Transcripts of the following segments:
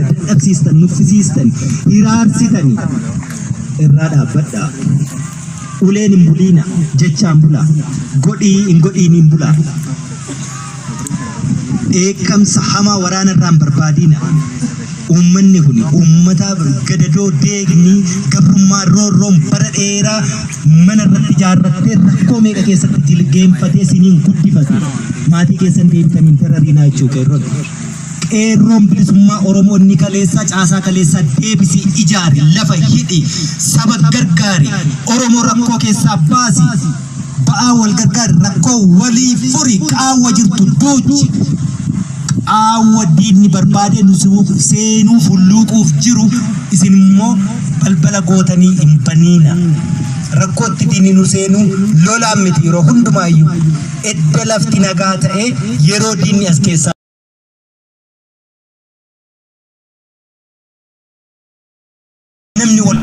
kana dadhabsiistan, nuffisiistan, hiraarsitani irraa dhaabbadhaa. Uleen hin buliina, jechaan bulaa. Godhii hin godhiiniin bulaa. Dheekkamsa hamaa waraana irraa hin barbaadiina. Uummanni kun uummata gadadoo deegni gabrummaa roorroon bara dheeraa mana irratti ijaarrattee rakkoo meeqa keessatti jilgeenfatee siniin guddifate. Maatii keessan deebitanii hin darariinaa jechuu qeerroon. Qeerroon bilisummaa Oromoo inni kaleessaa caasaa kaleessaa deebisii ijaari, lafa hidhi, saba gargaari, Oromoo rakkoo keessaa baasi, ba'aa wal gargaari, rakkoo walii furi, qaawwa jirtu duuchi. Qaawwa diinni barbaadee nu seenuu hulluuquuf jiru isin immoo balbala gootanii hin baniina. Rakkootti diinni nu seenuu lolaan miti yeroo hundumaayyuu. Edda lafti nagaa ta'ee yeroo diinni as keessaa namni wal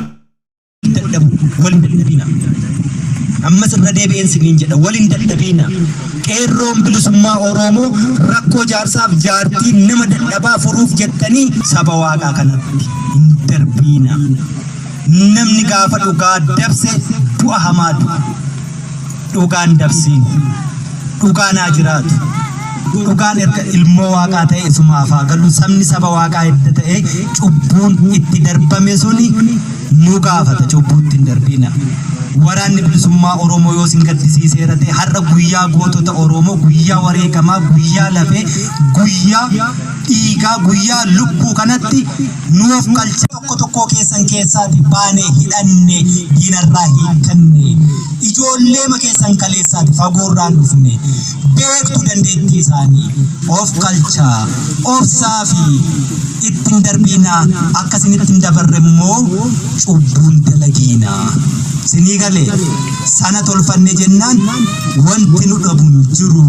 dadhabu wal hin dadhabina. Ammas irra deebi'een siniin jedha wal hin dadhabina. Qeerroon bilisummaa Oromoo rakkoo jaarsaaf jaartii nama dadhabaa furuuf jettanii saba waaqaa kanatti hin darbiina. Namni gaafa dhugaa dabse du'a hamaa du'a. Dhugaan dabsiin. Dhugaan haa jiraatu. Dhugaan erga ilmoo waaqaa ta'e isumaaf haa galu. Sabni saba waaqaa edda ta'e cubbuun itti darbame suni nu gaafata cubbuutti hin darbiina. Waraanni bilisummaa Oromoo yoo isin gaddisiiseera ta'e har'a guyyaa gootota Oromoo, guyyaa wareegamaa, guyyaa lafee, guyyaa dhiigaa, guyyaa lubbuu kanatti nu of qalcha. Tokko tokkoo keessan keessaati baane hidhanne diinarraa hiikkanne. Ijoolleema keessan kaleessaati fagoorraan dhufne. Beektu dandeettii isaanii. Of qalchaa, obsaa fi itti hin darbiinaa akka isinitti hin dabarre immoo cubbuun dalagiinaa. Sinii galee sana tolfanne jennaan wanti nu dhabu hin jiru.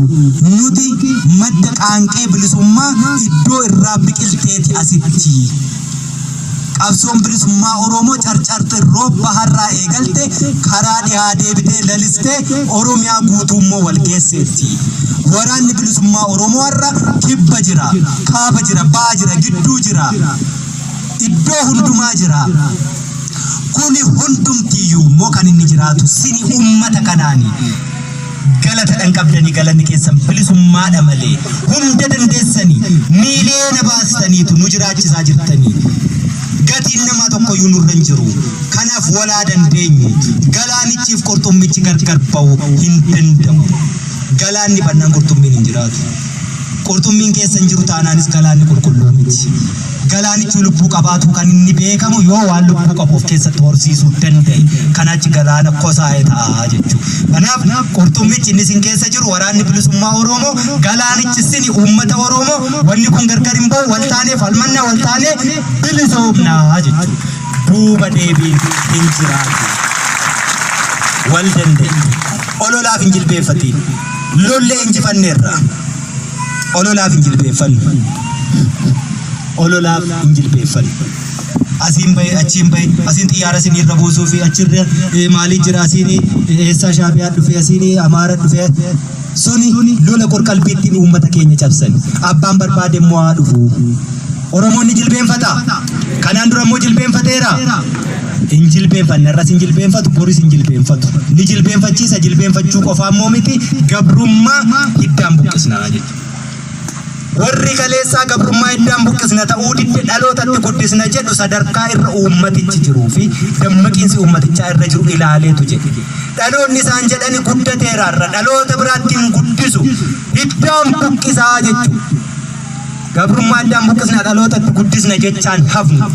Nuti madda qaanqee bilisummaa iddoo irraa biqilteeti asitti. Qabsoon bilisummaa Oromoo Carcar Xirroo baharraa eegalte karaa dhihaa deebitee lalistee Oromiyaa guutuu immoo wal geesseetti. Waraanni bilisummaa Oromoo har'a kibba jira, kaaba jira, baha jira, gidduu jira, iddoo hundumaa jira. Kuni hundumtiyyuu immoo kan inni jiraatu sini uummata kanaani. Galata dhan qabdanii galanni keessan bilisummaadha malee hunda dandeessanii miiliyoona baastaniitu nu jiraachisaa jirtanii. Gatiin namaa tokkoyyuu nurra hin jiru. Kanaaf walaa dandeenyu. Galaanichiif qurxummichi gargar ba'uu hin danda'u. Galaanni bannaan qurxummiin hin jiraatu. Qurxummiin keessa hin jiru taanaanis galaanni qulqulluu miti. Galaanichi lubbuu qabaatu kan inni beekamu yoo waan lubbuu qabu of keessatti horsiisuu danda'e. Kanaachi galaana kosaa'e ta'a jechuudha. Kanaaf qurxummichi inni isin keessa jiru waraanni bilisummaa Oromoo galaanichi isin uummata Oromoo wanni kun gargar hin ba'u wal taanee falmanna wal taanee bilisoomna jechuudha. Duuba deebiin hin jiraatu. Wal dandeenye. Ololaaf hin jilbeeffatiin. Lollee injifanneerra. Ololaaf hin jilbeeffannu. Ololaaf hin jilbeeffannu. Asiin bahe achiin bahe asiin xiyyaara isin irra buusuu fi achirra maalii jira asiin eessaa shaabiyaa dhufe asiin amaara dhufe suni lola qorqalbiittiin uummata keenya cabsan. Abbaan barbaade immoo haa dhufu. Oromoon ni jilbeenfata. Kanaan dura immoo jilbeenfateera. Hin jilbeenfanne har'as hin jilbeenfatu boris hin jilbeenfatu. Ni jilbeenfachiisa jilbeenfachuu qofaa immoo miti gabrummaa hiddaan buqqisna jechuudha. Warri kaleessaa gabrummaa hiddaan buqqisna ta'uu didde dhalootatti guddisna jedhu sadarkaa irra uummatichi jiruu fi dammaqiinsi uummatichaa irra jiru ilaaleetu jedhe. Dhaloonni isaan jedhani guddateera irra dhaloota biraatti hin guddisu hiddaan buqqisaa jechuudha. Gabrummaa hiddaan buqqisna dhalootatti guddisna jechaan hafnu.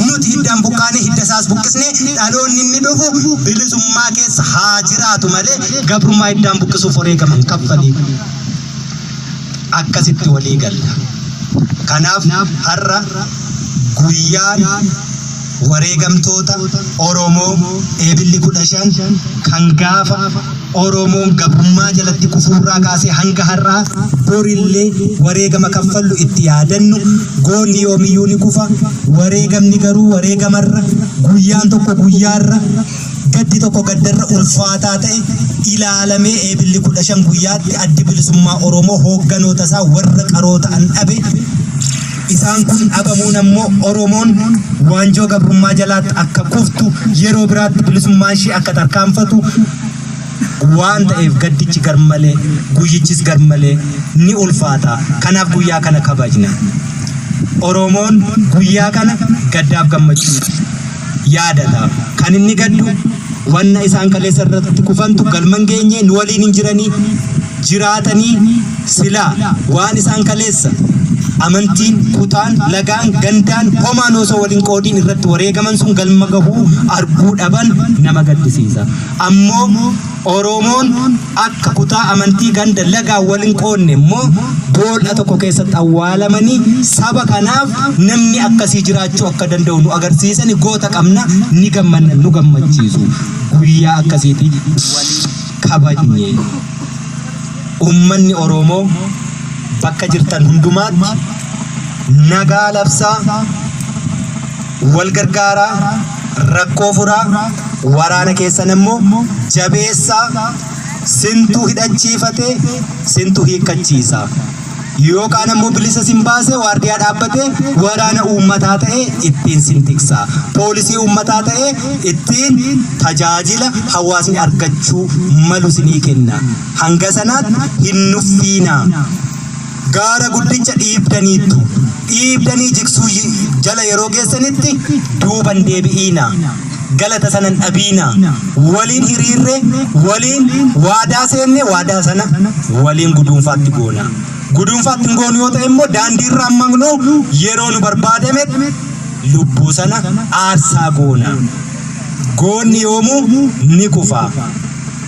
Nuti hiddaan buqqaane hidda isaas buqqisne dhaloonni inni dhufu bilisummaa keessa haa jiraatu malee gabrummaa hiddaan buqqisuuf wareegama hin kaffaliin. Akkasitti walii galla. Kanaaf har'a guyyaan wareegamtoota Oromoo Eebilli 15 kan gaafa Oromoon gabrummaa jalatti kufuurraa kaasee hanga har'aa borillee wareegama kaffallu itti yaadannu goonni yoomiyyuu ni kufa wareegamni garuu wareegamarra guyyaan tokko guyyaarra gaddi tokko gaddarra ulfaataa ta'e ilaalamee Eebilli 15 guyyaatti addi bilisummaa Oromoo hoogganoota isaa warra qaroo ta'an dhabe Isaan kun dhabamuun ammoo Oromoon waanjoo gabrummaa jalaatti akka kuftu, yeroo biraatti bilisummaan ishee akka tarkaanfatu waan ta'eef gaddichi garmalee, guyyichis garmalee ni ulfaata. Kanaaf guyyaa kana kabajna. Oromoon guyyaa kana gaddaaf gammachuu yaadata. Kan inni gaddu wanna isaan kaleessa irratti kufantu galma hin geenye, nu waliin hin jiranii, jiraatanii silaa waan isaan kaleessa amantiin, kutaan, lagaan, gandaan homaan osoo wal hin qoodiin irratti wareegaman sun galma gahuu arguu dhaban nama gaddisiisa. Ammoo Oromoon akka kutaa, amantii, ganda, lagaan wal hin qoodne immoo bool'a tokko keessatti awwaalamanii saba kanaaf namni akkasii jiraachuu akka danda'u nu agarsiisani goota qabna ni gammanna nu gammachiisu. Guyyaa akkasiiti waliin kabajne. Uummanni Oromoo bakka jirtan hundumaatti nagaa labsaa, wal gargaaraa, rakkoo furaa, waraana keessan immoo jabeessaa, sintu hidhachiifate, sintu hiikkachiisa. Yookaan ammoo bilisa sin baasee waardiyaa dhaabbatee waraana uummataa ta'ee ittiin sin tiksa. Poolisii uummataa ta'ee ittiin tajaajila hawaasni argachuu malu sinii kenna. Hanga sanaatti hin nuffiinaa. Gaara guddicha dhiibdaniittu. Dhiibdanii jigsuu jala yeroo geessanitti duuban deebi'iinaa. Galata sana hin dhabiinaa. Waliin hiriirree, waliin waadaa seenne waadaa sana waliin guduunfaatti goona. Guduunfaatti hin goonu yoo ta'e immoo daandii irraa hin maqnu yeroo nu barbaadametti lubbuu sana aarsaa goona. Goonni yoomuu ni kufa.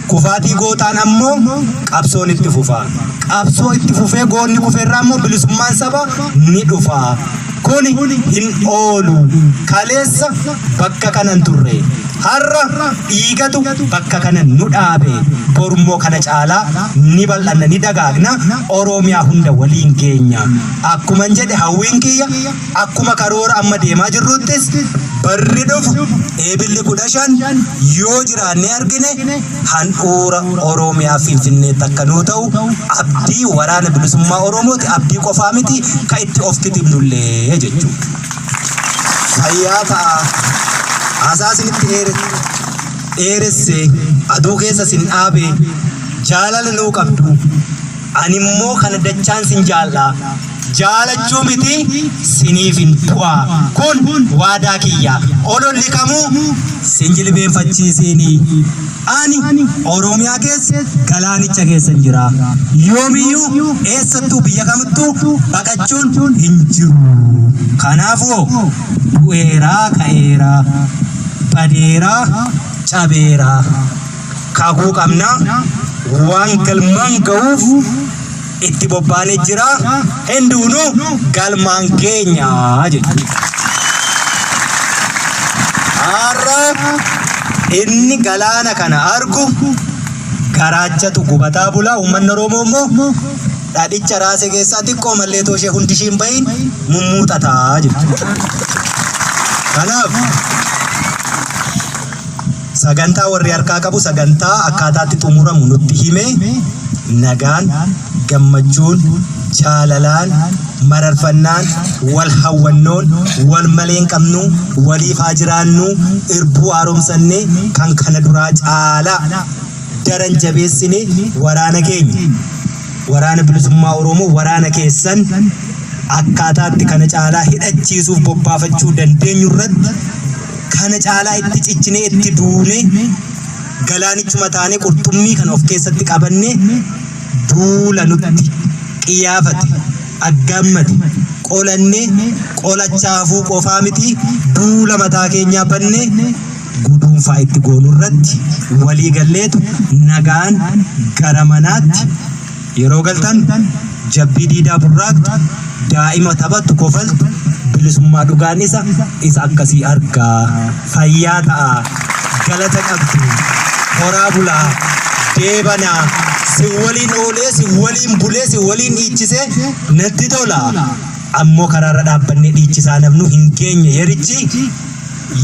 Kufaatii gootaan ammoo qabsoon itti fufa. Qabsoo itti fufee goonni kufe irraa immoo bilisummaan saba ni dhufa. Kuni hin oolu. Kaleessa bakka kana hin turre. Har'a dhiigatu bakka kana nu dhaabe. Borummoo kana caalaa ni bal'anna, ni dagaagna. Oromiyaa hunda waliin geenya. Akkuman jedhe hawwiin kiyya akkuma karoora amma deemaa jirruttis barri dhufu Eebilli 15 yoo jiraannee argine handhuura Oromiyaa Finfinneetti akka nuu ta'u abdii Waraana Bilisummaa Oromooti, abdii qofaa miti ka itti of kitibnullee jechuudha. Fayyaa ta'aa. Haasaa isinitti dheeresse, aduu keessa sin dhaabe, jaalala nuu qabdu. Ani immoo kana dachaan sin jaal'aa. Jaalachuu miti siniifin du'a. Kun waadaa kiyya. Ololli kamuu sin jilbeenfachiisiini. Ani Oromiyaa keessa galaanicha keessan jira. Yoomiyyuu eessattuu biyya kamittuu baqachuun hin jiru. Kanaafuu du'eeraa ka'eera, badeeraa cabeera. Kakuu qabna. Waan galmaan ga'uuf itti bobbaanee jira. Hinduunu galmaan geenya jechuudha. Har'a inni galaana kana argu garaachatu gubataa bula. Uummanni Oromoo immoo dhadhicha raase keessaa xiqqoo malleetoo ishee hundi ishii hin bahin mummuuxataa jechuudha. Kanaaf Sagantaa warri harkaa qabu sagantaa akkaataatti xumuramu nutti hime nagaan, gammachuun, jaalalaan, mararfannaan, wal hawwannoon, wal malee hin qabnu, waliif haa jiraannu, irbuu haaromsannee kan kana duraa caalaa daran jabeessine waraana keenya, Waraana Bilisummaa Oromoo, waraana keessan akkaataatti kana caalaa hidhachiisuuf bobbaafachuu dandeenyu irratti kana caalaa itti cichinee itti duunee galaanichuma taanee qurxummii kana of keessatti qabannee duula nutti qiyyaafate aggaammate qolannee qolachaafuu qofaa miti duula mataa keenyaa bannee guduunfaa itti goonu irratti walii galleetu nagaan gara manaatti yeroo galtan jabbii diidaa burraaqxu, daa'ima taphattu kofaltu, bilisummaa dhugaan isa isa akkasii argaa. Fayyaa ta'aa. Galata qabdu. Horaa bulaa. Deebanaa. Sin waliin oolee, sin waliin bulee, sin waliin dhiichisee natti tola. Ammoo karaarra dhaabbannee dhiichisaa namnu hin geenye yerichi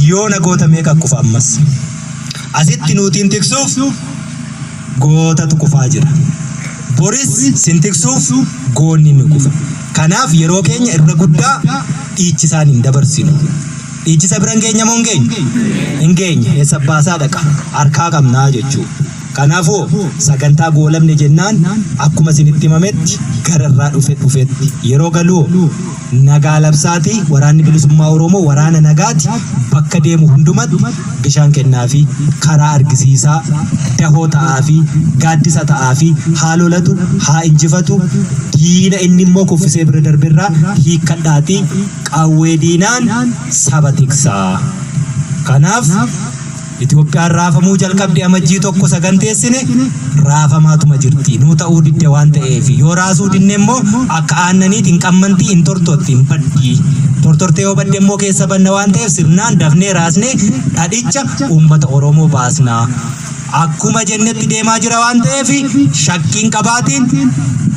yoona goota meeqa kufa ammas. Asitti nuutiin tiksuuf gootatu kufaa jira. Boris sin tiksuuf goonni ni kufa. Kanaaf yeroo keenya irra guddaa dhiichisaan hin dabarsinu. Dhiichisa bira hin geenye moo hin geenye? Hin geenye. Eessa abbaasaa dhaqa? Harkaa qabnaa jechuudha. Kanaafuu sagantaa goolabne jennaan akkuma isinitti himametti gara irraa dhufe dhufetti yeroo galuu nagaa labsaati. Waraanni Bilisummaa Oromoo waraana nagaati. Bakka deemu hundumatti bishaan kennaafi, karaa argisiisaa, dahoo ta'aafi, gaaddisa ta'aafi, haa lolatu, haa injifatu, diina inni immoo kuffisee bira darberraa hiikkadhaatii qawwee diinaan saba tiksaa. Kanaaf Itoophiyaan raafamuu jalqabde. Amajjii 1 saganteessine raafamaatuma jirti. Nuu ta'uu didde waan ta'eef, yoo raasuu dinne immoo akka aannaniiti hin qammantii, hin tortorti, hin baddi. Tortortee yoo badde immoo keessa banna waan ta'eef sirnaan dafnee raasnee dhadhicha uummata Oromoo baasna. Akkuma jennetti deemaa jira waan ta'eef shakkiin qabaatiin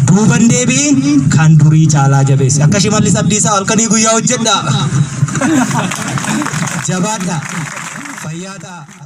duuban deebi'iin kan durii caalaa jabeessi. Akka Shimallis Abdiisaa halkanii guyyaa hojjedhaa. Jabaadhaa. Fayyaa ta'aa.